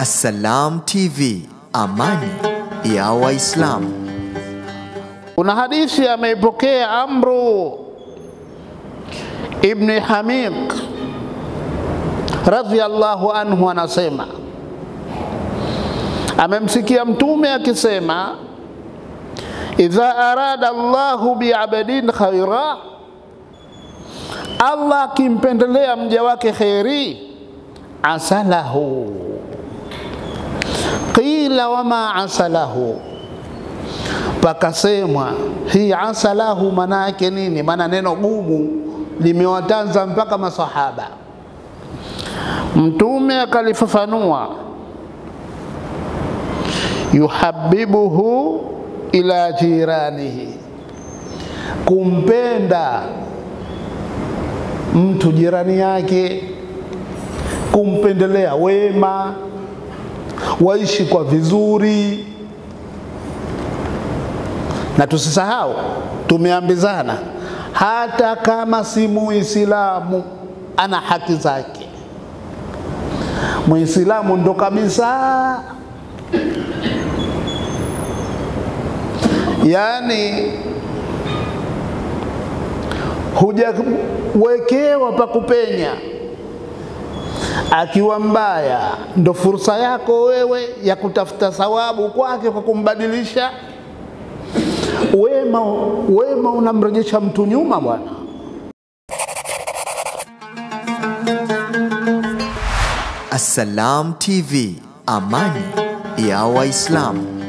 Assalam TV, amani ya Waislamu. Kuna hadithi ameipokea Amru ibn Hamiq radhiyallahu anhu, anasema amemsikia Mtume akisema, idha arada Allahu bi'abdin khaira, Allah akimpendelea mja wake khairi, asalahu. Qila wama asalahu, pakasemwa hii asalahu maana yake nini? Maana neno gumu limewatanza mpaka masahaba. Mtume akalifafanua, yuhabbibuhu ila jiranihi, kumpenda mtu jirani yake, kumpendelea wema, waishi kwa vizuri. Na tusisahau tumeambizana, hata kama si Muislamu ana haki zake. Muislamu ndo kabisa, yani hujawekewa pa kupenya. Akiwa mbaya ndo fursa yako wewe ya kutafuta thawabu kwake kwa kumbadilisha. Wema unamrejesha mtu nyuma bwana. Assalam TV, amani ya Waislamu.